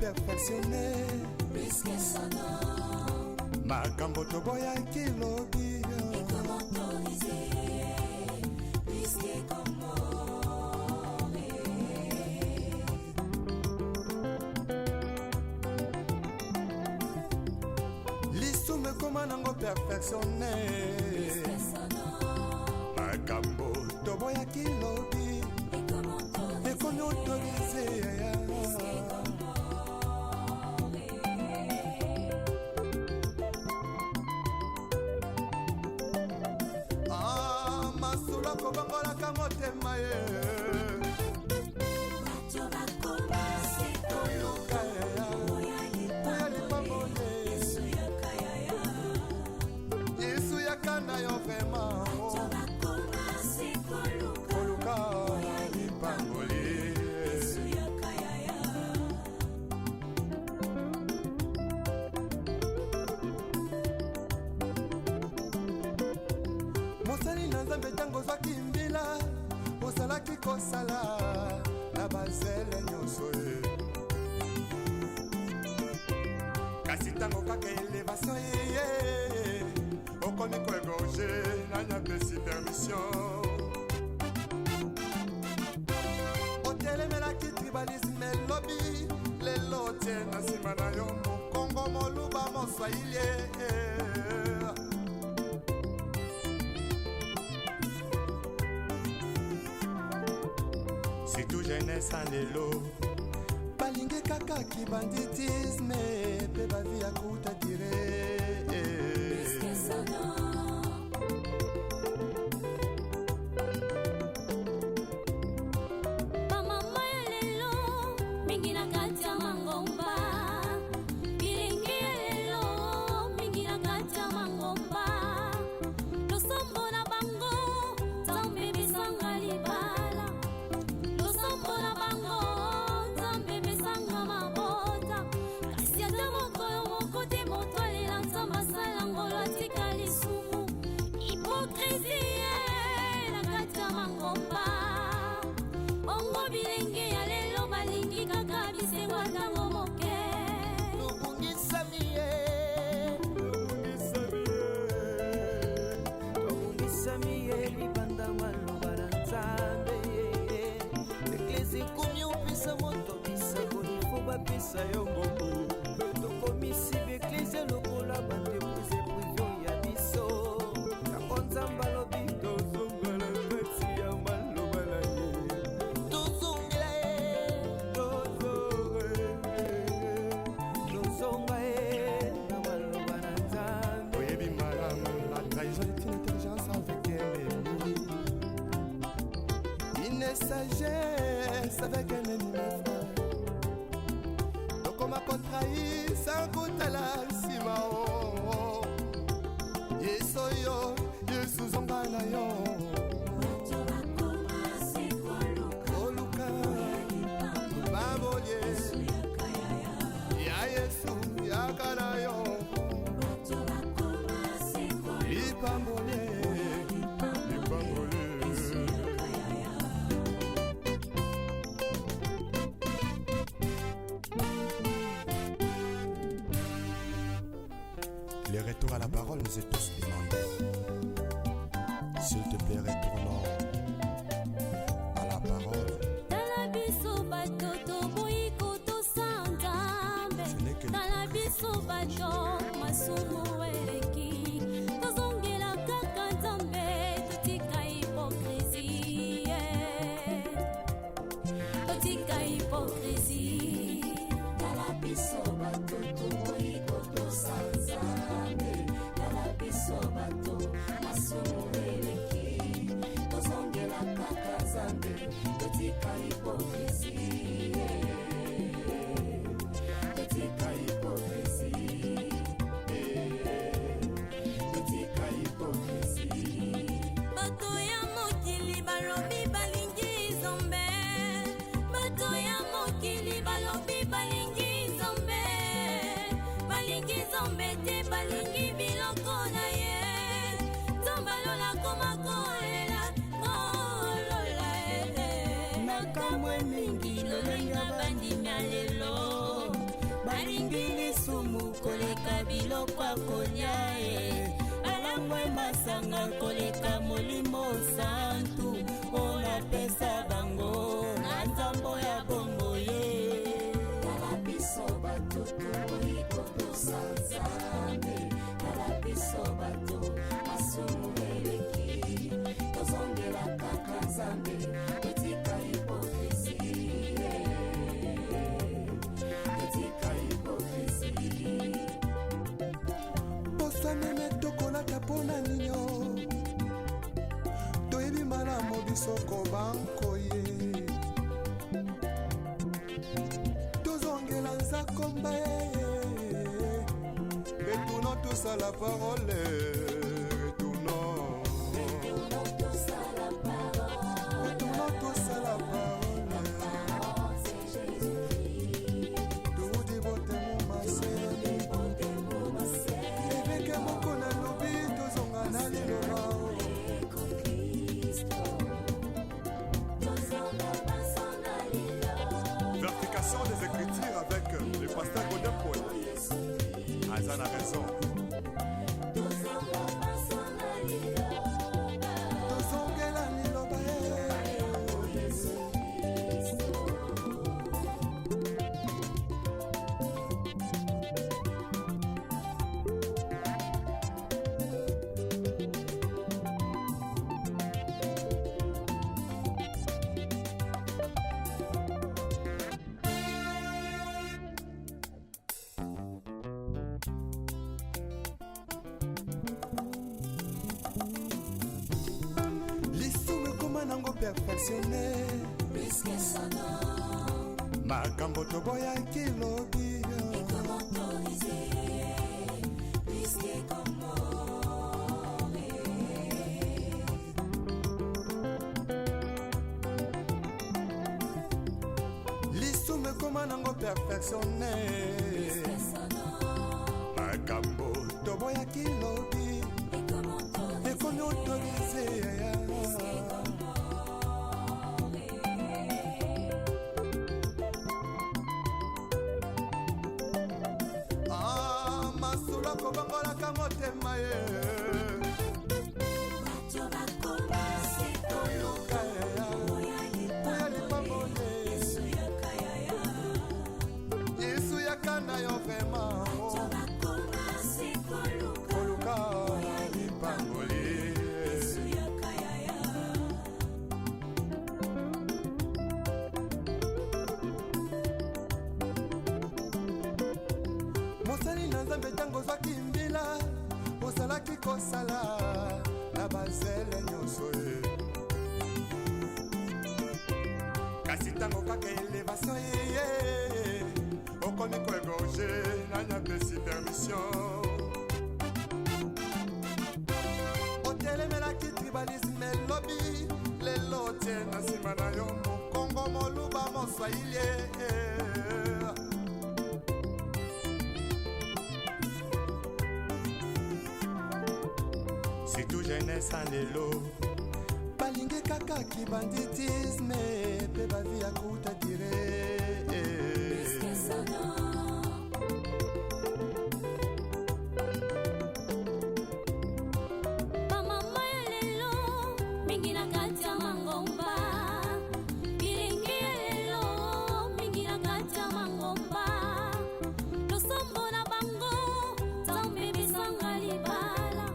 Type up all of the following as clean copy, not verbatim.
perfectionne. Makambo toboyaki lobi lisumu ekoma nango perfectionne. Makambo toboyaki lobi ekomi autorise. Ah, masolo akobongolaka motema ye. Koluka oya lipamboli. Yesu yaka na yo vraiment. Koluka lipamboli. Mosali na Nzambe, ntango ozwaki mbila, ozalaki kosala na bazele nyonso ye. Kasi ntango kaka élévation eye, okomi koégorger. Nani apesi permission? Otelemelaki tribalisme elobi, lelo otie na nsima na yo Mokongo, Moluba, Moswahili. Surtout jeunesse ya lelo balingi kaka kibanditisme mpe bavie ya courte durée. Bamama ya lelo mingi na kati ya mangomba, bilenge ya lelo mingi na kati ya mangomba. Losambo na bango, Nzambe pesanga libala. Losambo na bango, Nzambe pesanga mabota. Kasi ata mokolo moko te moto alela Nzambe asala ngolo atika lisumu. Hypocrisie na kati ya mangomba. Bongo bilenge ya lelo balingi kaka bisengo ntango moke. Tobungisami ye, tobungisami ye libanda maloba na Nzambe. Eklese ekomi opesa moto bisakoli, fo bapesa yo mbongo. Tokomisi baeklese lokola baentreprise privée ya biso. Yango Nzambe alobi tozongela kati ya maloba na ye. Tozongela ye, tozonga ye na maloba na Nzambe. Oyebi malamu, la trahison est une intelligence avec un ennemi, une sagesse avec un ennemi, mes frères. Tokoma kotrahir sans kotala nsima o. Yesu oyo, Yesu zonga na yo. Koluka lipamboli ya Yesu yaka na yo. Lipamboli, lipamboli. Le retour à la parole nous est tous demandé. S'il te plaît, retournons à la parole. Tala biso bato toboyi kotosa Nzambe. Ce n'est que Tala biso bato masumu eleki, tozongela kaka Nzambe, totika hypocrisie, totika hypocrisie. Tala biso bato toboyi kotosa Nzambe. Tala biso bato masumu eleki, tozongela kaka Nzambe, totika hypocrisie, totika hypocrisie, totika hypocrisie. Bato ya mokili balobi balingi Nzambe. Bato ya mokili balobi balingi Nzambe. Balingi Nzambe te, balingi biloko na ye. Nzambe alola koma kolela kolola. Nakamwe mingi lolenge bandimi ya lelo. Balingi lisumu koleka biloko ya kolia e, balangwe masanga koleka Molimo Santu oyo napesa bango na nzambo ya bombo ye. Tala biso bato toboyi kotosa Nzambe, tala biso bato masumu eleki, tozongela kaka Nzambe, totika hypocrisie, totika hypocrisie. Poso meme tokolata mpo na ninyo, toyebi malamu biso kobanko ye. Tozongela nzakomba ye. Retournons tous à la parole, retournons. Retournons tous à la parole. Retournons tous à la parole. Parole, c'est Jésus-Christ. Toudi botemo maseni. Évêque moko nalobi, tozonga na liloba. Kristo, tozonga baso na liloba. Vérification des Écritures avec le pasteur Godin Paul. Aza na raison. Tozonga baso na liloba. Tozongela liloba ye. Yesu Kristo. Lisumu ekoma nango perfectionné. Puisque son nom Makambo toboyaki lobi est comme autorisé, puisque comme mort. Lisumu ekoma nango perfectionné. Puisque son nom Makambo toboyaki lobi est comme autorisé, ekomi autorisé. Puisque comme mort. Ah, masolo akobongolaka motema ye. Bato bakoma se Koluka oya oya lipamboli. Lipamboli. Yesu yaka yaya. Yesu yaka na yo vraiment. Bato bakoma se koluka Koluka lipamboli. Yesu yaka yaya. Mosali na Nzambe, ntango ozwaki mbila, ozalaki kosala na bazele nyonso ye, kasi ntango kaka élévation eye, okomi koégorger. Nani apesi permission? Otelemelaki tribalisme elobi, lelo otie na nsima na yo Mokongo, Moluba, Moswahili. Surtout jeunesse ya lelo balingi kaka kibanditisme mpe bavie ya courte durée. Puisque son nom Bamama ya lelo mingi na kati ya mangomba, bilenge ya lelo mingi na kati ya mangomba, losambo na bango Nzambe pesanga libala,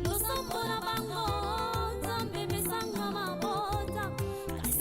losambo na bango Nzambe pesanga mabota, kasi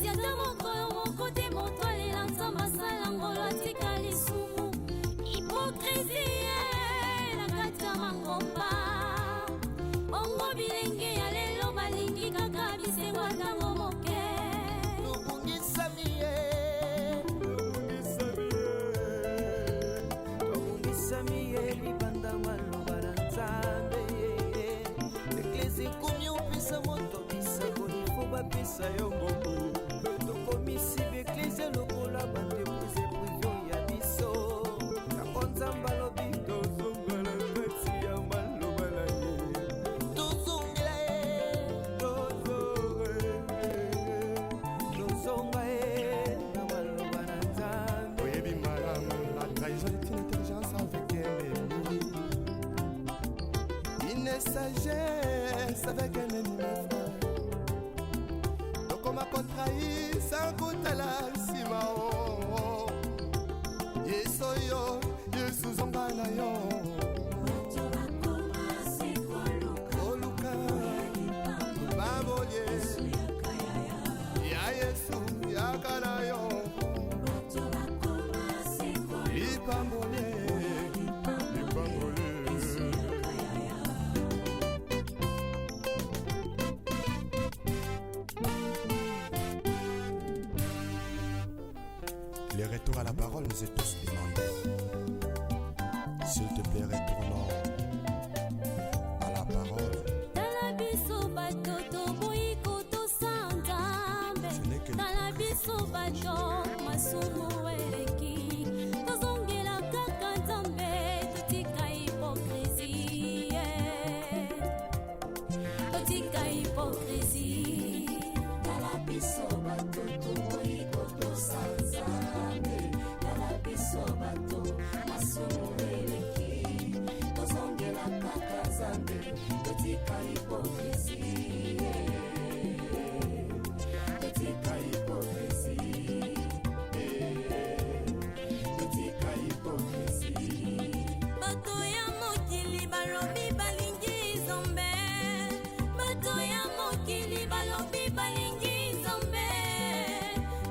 Kotrahi sans kotala nsima o Yesu yo, Yesu zonga na yo. Koluka babolie ya Yesu, yaka na yo lipambolie, lipambolie. Le retour à la parole nous est tous demandé. S'il te plaît, retournons à la parole. Tala biso bato toboyi kotosa Nzambe. Ce n'est que Tala biso bato masumu eleki, tozongela kaka Nzambe, totika hypocrisie, totika hypocrisie. Tala biso bato toboyi kotosa Nzambe. Tala biso bato masumu eleki, tozongela kaka Nzambe, totika hypocrisie, totika hypocrisie, totika hypocrisie. Bato ya mokili balobi balingi Nzambe. Bato ya mokili balobi balingi Nzambe.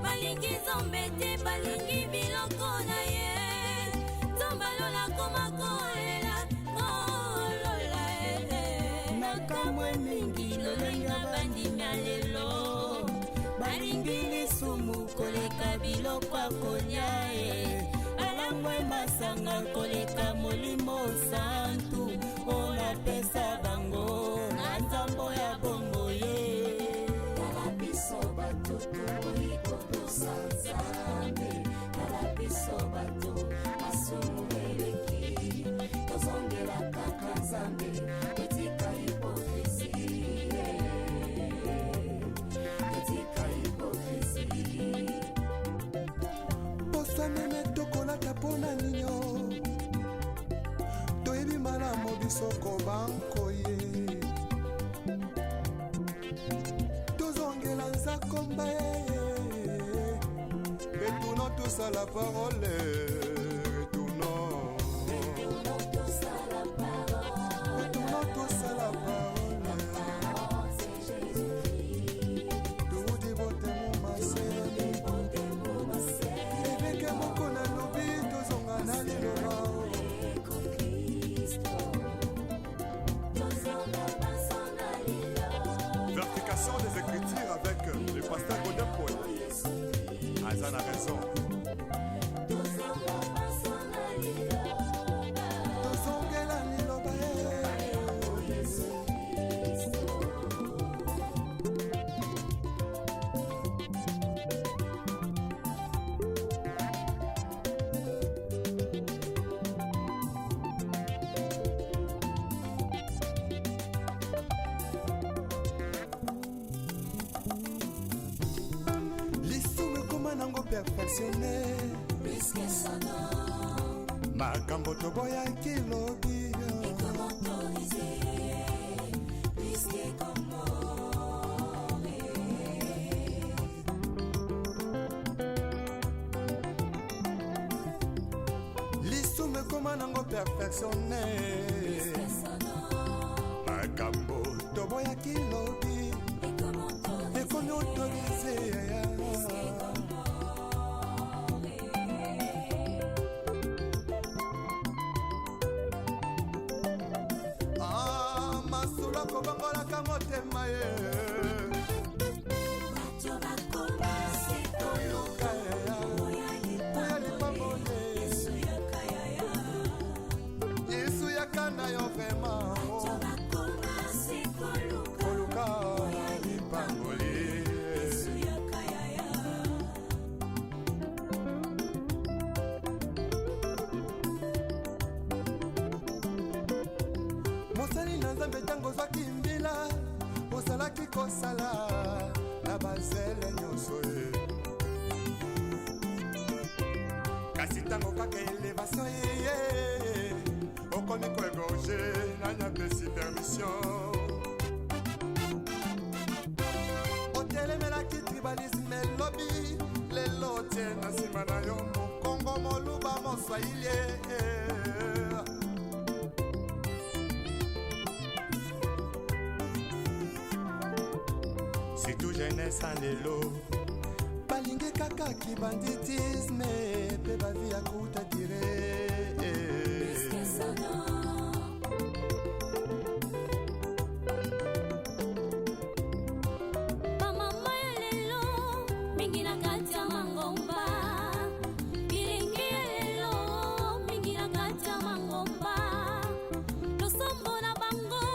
Balingi Nzambe te, balingi biloko na ye. Nzambe alola koma kolela kolola e. Nakamwe mingi lolenge bandimi ya lelo balingi lisumu koleka biloko ya kolia e, balangwe masanga koleka Molimo Santu oyo napesa bango na nzambo ya bombo ye. Tala biso bato toboyi kotosa Nzambe. Tala biso bato masumu eleki, tozongela kaka Nzambe, totika hypocrisie, totika hypocrisie. Poso meme tokolata mpo na ninyo, toyebi malamu biso kobankoye. Tozongela nzakomba ye. Retournons tous à la parole. Retournons. Retournons tous à la parole. Retournons tous à la parole. Parole, c'est Jésus-Christ. Toudi botemo maseni. Évêque moko nalobi tozonga na liloba. Kristo, tozonga baso na liloba. Vérification des Écritures avec le pasteur Godin Paul. Aza na raison. Tozonga baso na liloba. Tozongela liloba ye. Yesu Kristo. Lisumu ekoma nango perfectionné. Plus que son nom Makambo toboyaki lobi est comme autorisé, plus que Gomorrhe. Lisumu ekoma nango perfectionné. Plus que son nom Makambo toboyaki lobi est comme autorisé, ekomi autorisé. Plus que Gomorrhe. Ah, masolo akobongolaka motema ye. Bato bakoma se koluka oya Oya lipamboli. Lipamboli. Yesu yaka yaya. Yesu yaka na yo vraiment. Bato bakoma se koluka koluka oya lipamboli. Yesu yaka yaya. Mosali na Nzambe, ntango ozwaki mbila, ozalaki kosala na bazele nyonso ye. Kasi ntango kaka élévation ye, okomi koégorger. Nani apesi permission? Otelemelaki. Tribalisme elobi lelo tie na nsima na yo mokongo moluba moswahili. Surtout jeunesse ya lelo. Balingi kaka kibanditisme mpe bavi ya kuta dire. Bamama ya lelo mingi na kati ya mangomba, bilenge ya lelo mingi na kati ya mangomba, losambo na bango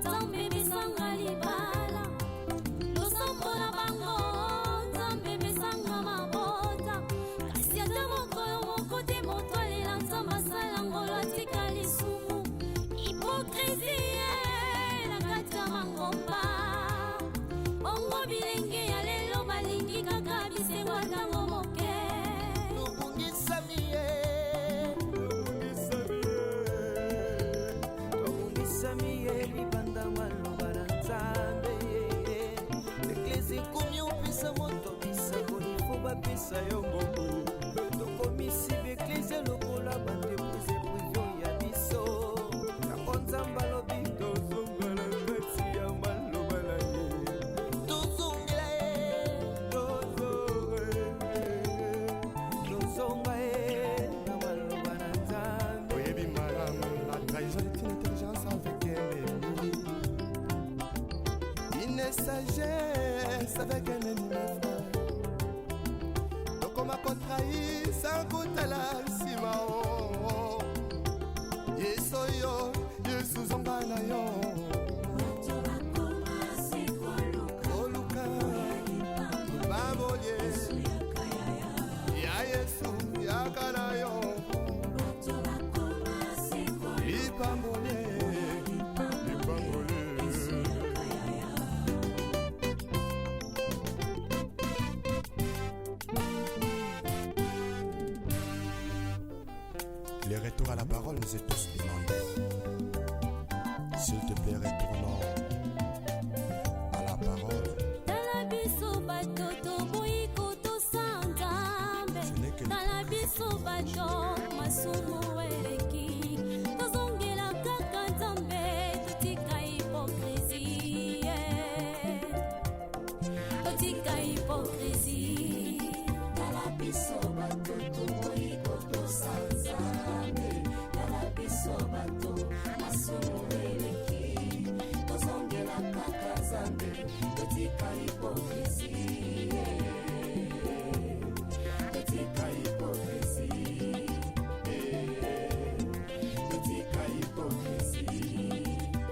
Nzambe besanga libala, losambo na bango Nzambe besanga mabota, kasi ata mokolo moko te moto alela Nzambe asala ngolo atika lisumu. Hipokrisie na kati ya mangomba. Bongo bilenge ya lelo balingi kaka bisengo ntango moke. Tobungisami ye, tobungisami ye libanda maloba na Nzambe. Eklesi ekomi opesa moto bisakoli fo bapesa yo mbongo. Tokomisi baeklezia lokola baentreprise privé ya biso. Yango Nzambe alobi tozongela kati ya maloba na ye, tozongela ye, tozonga ye na maloba na Nzambe. Oyebi malamu. La trahison est une intelligence avec un ennemi, une sagesse avec un ennemi, mes frères. Tokoma kotrahi sans kotala nsima o. Yesu oyo, Yesu zonga na yo. Oluka babolie ya Yesu yaka na yo. Lipambolie. Lipamboli. Le retour à la parole nous est tous demandé. S'il te plaît, retournons à la parole. Tala biso bato toboyi kotosa Nzambe. Ce n'est que Tala biso bato masumu eleki, tozongela kaka Nzambe, totika hipokrisie, totika hipokrisie. Tala biso bato toboyi kotosa Nzambe, tala biso bato masumu eleki, tozongela kaka Nzambe, totika hipokrisie, totika hipokrisie, totika hipokrisie.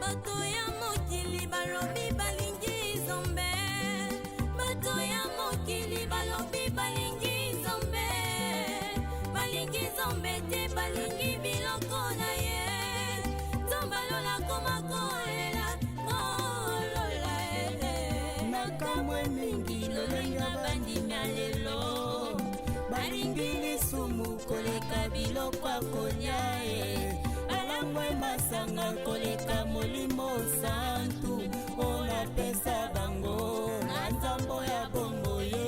Bato ya mokili balobi balingi Nzambe, bato ya mokili balobi balingi Nzambe, balingi Nzambe te, balingi biloko na ye. Nzambe alola koma kolela kolola e. Nakamwe mingi lolenge bandimi ya lelo balingi lisumu koleka biloko ya kolia e, balangwe masanga koleka Molimo Santu oyo napesa bango na nzambo ya bongo ye.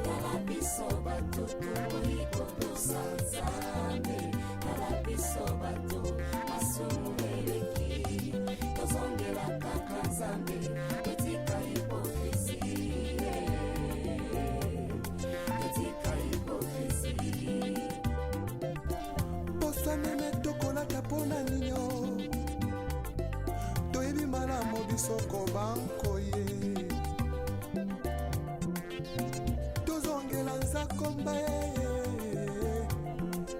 Tala biso bato toboyi kotosa Nzambe, tala biso bato masumu eleki, tozongela kaka Nzambe, totika hipokrisie, totika hipokrisie. Poso meme tokolata mpona ninio, toyebi malamu biso kobanko ye. Tozongela nzakomba ye.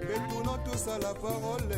Retournons tous à la parole.